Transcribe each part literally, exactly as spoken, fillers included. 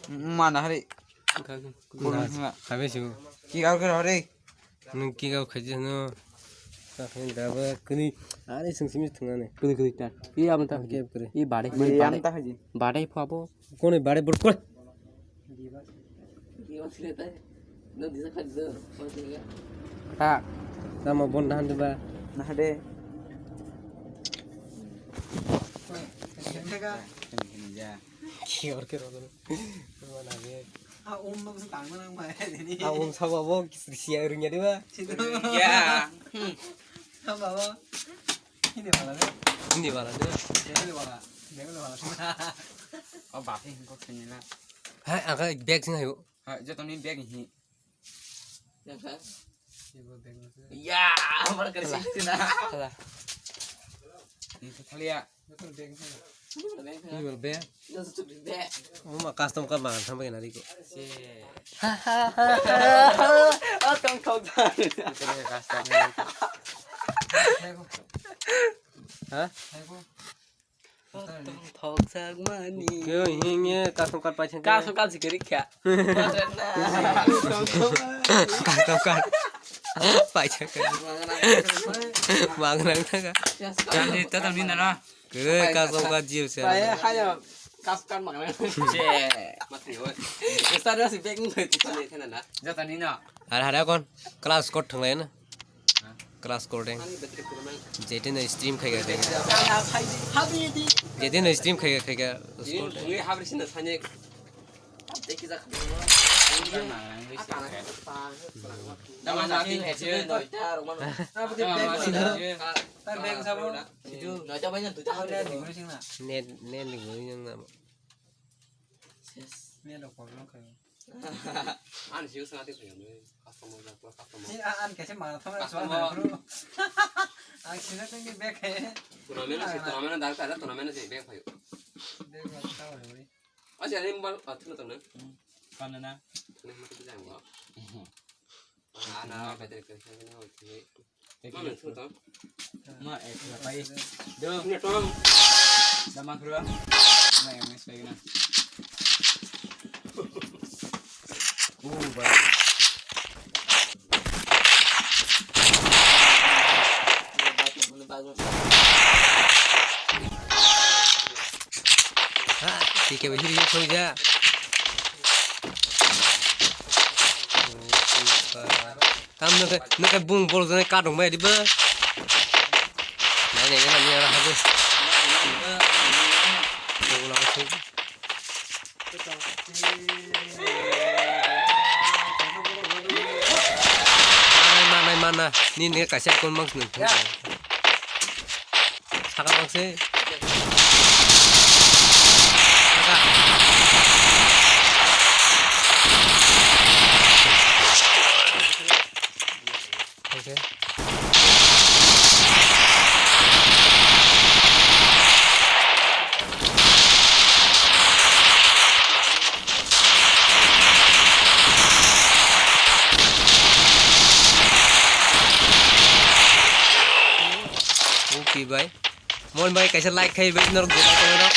Mana hari. Habis itu. Kick out khe hari. Nwng kick out khaijak no. Takhe daba kwnwi. Ari sung simi thwngnani. Kwnwi kwnwi ta. I amo ta. Kep kre. I bade. Bade. Am ta haji. Bade phu abo. Kone bade bor kore. Ta. Tamo bon dahan diba. Nah de. Ki or ke ro. Mana ge. A um no se tang nang ba ni. A um sabo bo siya rung ya diba. Ya. Sabo bo. Hindi wala de. Hindi wala de. Hindi wala. Hindi wala. O bap he ko sini na. Hai, aka bag sing ayo. Ha, joto ni bag hi. Ya, amar kare sini na. Kala. Ini thaliya. Ini bag. Ini bag. Ini bag. Oh, ma custom ka mangan sampai nari ko. Oh, tong tong. Ini custom. Ha? Tong thok sak mani. Kyo hinge custom card paisa. Custom card sikiri kya? Custom card. Paisa kya? Mangrang taka. Jadi tetap ni nana. Kere custom card jiu se. Saya hanya custom card mangrang. Je. Mati oi. Ustad nasi bag ngai tu tani thena na. Jata ni na. Har har kon class code thanglai na. Class code. Jetin stream khai khai. Jetin stream khai khai. Code. Net net ni guri nang na. Net rok problem khai. Ani siyung swnga twi phaiyung nwi, customer jak, customer. Ni a-, an kaisa mangthang customer. Ang sina tongni bag hai. Tournament si, tournament darkar, tournament si bag phaiyung. Bag rok tamo rwi. Acha, ani mobile, ah, thuna tongna. Kana na. Thuna ma twi jang bo. Ah, na, battery khe khe na, okay. Mami, thung tong. Ma, eh, sila pai. Do. Thung tong. Dama khruwa. Ma, eh, mes pai na. Oh, bai. Ha, P K bai hiri hiri thoi ja. Tam nokhe, nokhe bung bol jone kadong bai diba. Nai nai nai nai ara habu. Bung la ko thoi. Nai mana mana. Ni ne kaisa kon mang sini. Saka bangse. Saka. Oke. Oke, bye. Mon bai kaisa like khai bai norok jora tongwi rok.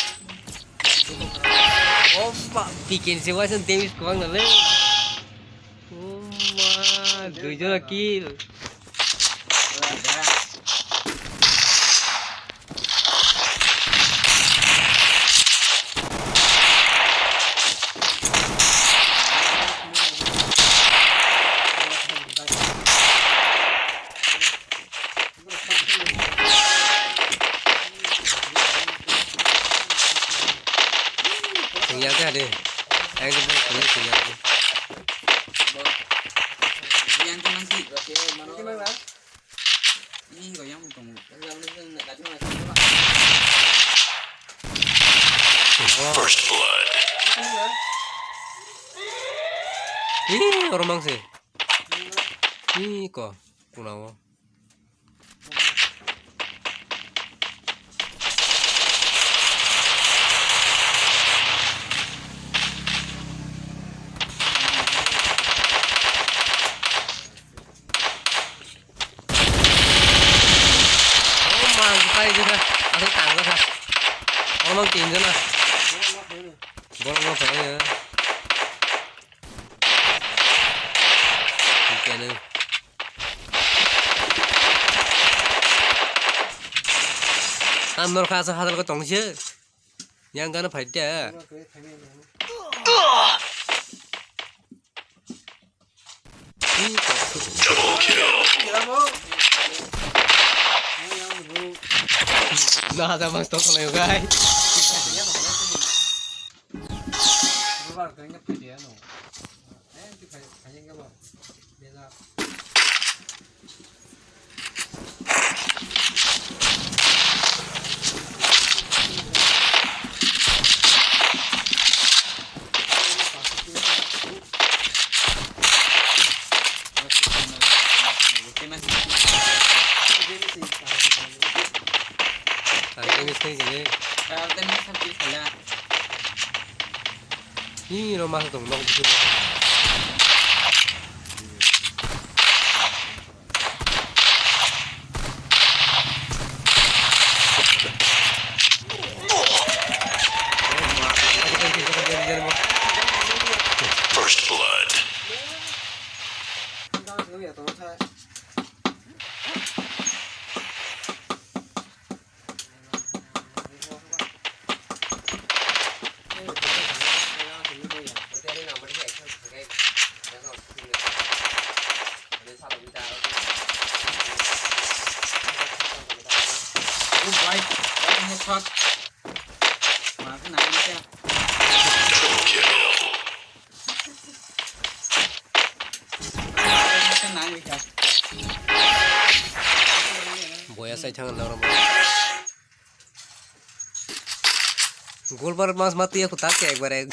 O ba, P K ni se waisa damage kwbang nalai. O ma, dui jora kill. Sengya khe ade. Ang khe sengya khe. Yang khe mangsi. Ih, kok yang tong. First blood. Ih, oro mangsi. Ih, ko. Kuna o. Pai jana, asal tangga kha. Ono tin jana. Borok no phai. Kene. Tam nor kha sa hadal ko tong se. Yang gana phai ta. No hada mas to solo yogai. Ni ro masa tong nok bisingo. First blood. Boya sai thang na ro. Golbar mas mati aku tak ya ekbar ek.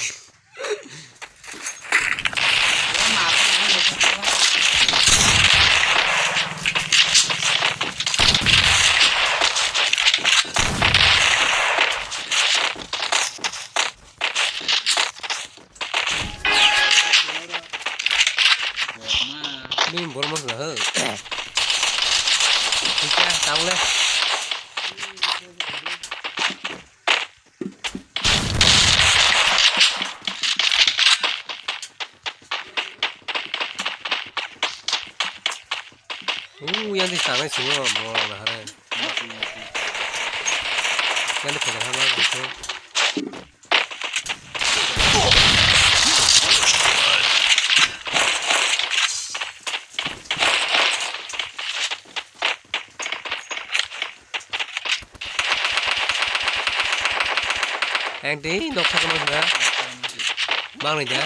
Ni bormo sila ho. Tika tang le. Uh, yang di sana sini mah, mau lah, hai. Yang di sana mah, gitu. Ang tei nok thangma hwnka. Bang ni da.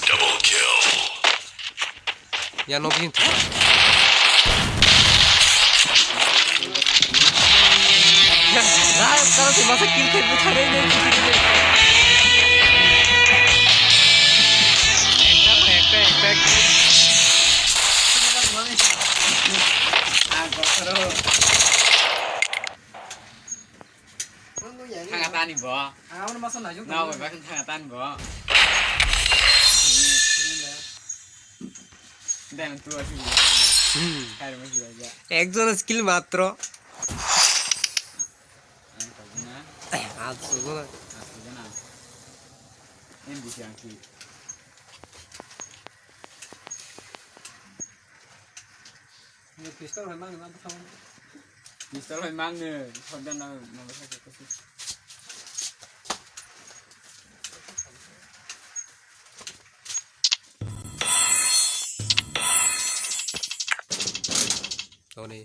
Double kill. Ya nok ni thangma. Guys, karo se masa kill khai butharai nai. Ekta, ekta, ekta. Thanga tani bo. Ang masa najung. Na bo bakhin thanga tani bo. Dai, ang tua sih. Hmm. Kari mo sih aja. Ekjon skill matro. Ang tau na. Atsu na. Atsu na. Ini bisa ki. Pistol hai mang na. Pistol hai mang ne. Shotgun na. Tony.